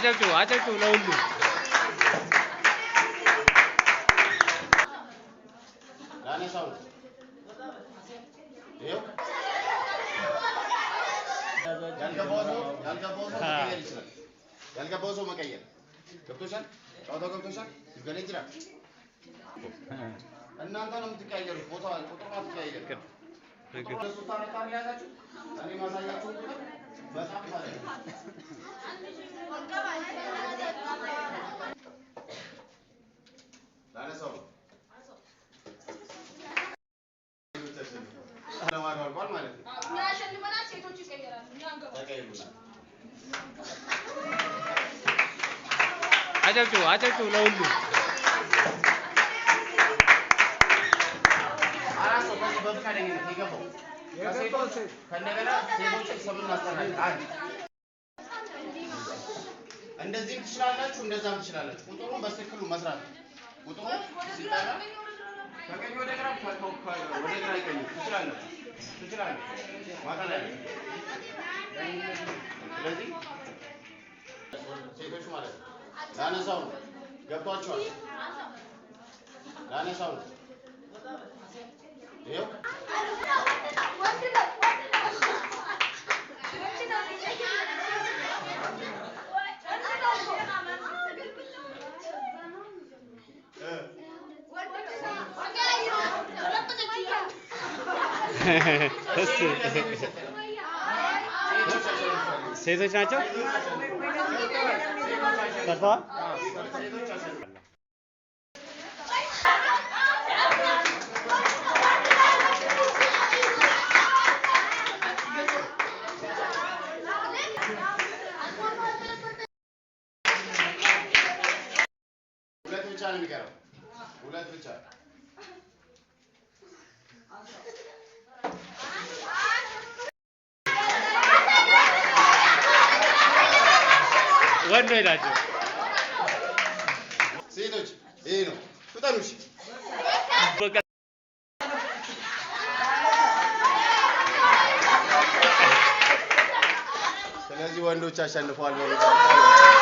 አጨብጭቡ አጨብጭቡ ለሁሉ። ላነሳው ነው። ይኸው ያልገባው ሰው መቀየር ይችላል። ያልገባው ሰው መቀየር ገብቶሻል? ጨዋታው ገብቶሻል? ይገለ ይችላል። እናንተ ነው የምትቀያየሩት። ቦታ ቁጥሩን አትቀያየሩ። ቁጥሩን ሶስት አራት አርግ የያዛችሁ እኔ ማሳያችሁን ቁጥር መጻፍ ማለት ነው። ላነሳው ነው። ለማዶ አልቋል ማለት ነው። እኛ ያሸንፈናል፣ ሴቶቹ ይቀየራሉ። እኛ አንገባም። ተቀይሩና አጨብጭቡ አጨብጭቡ ለሁሉ። አራት ሰው ከዚህ በፈቃደኝነት የገባው ከሴቶች ከእንደገና ሴቶችን ስም እናስጠራለን። አንድ እንደዚህም ትችላላችሁ፣ እንደዛም ትችላላችሁ። ቁጥሩን በትክክሉ መስራት ነው። ቁጥሩ ሲጠራ ከቀኝ ወደ ግራ ወደ ግራ ይቀኙ ትችላላችሁ፣ ትችላላችሁ። ማታ ላይ ነው። ስለዚህ ሴቶች ማለት ነው። ላነሳው ነው። ገብቷችኋል? ላነሳው ነው። ይኸው ወንድ ነው፣ ወንድ ነው። ወንድ ነው። ወንድ ነው እኮ። እሱ ሴቶች ናቸው ሰርተዋል። ሴቶች አሸንፈዋል። ሁለት ብቻ ነው የሚቀረው። ሁለት ብቻ። ወንዶች ናቸው። ሴቶች ይሄ ነው። ፍጠኑ። እሺ በቃ ስለዚህ ወንዶች አሸንፈዋል። በመጨረሻ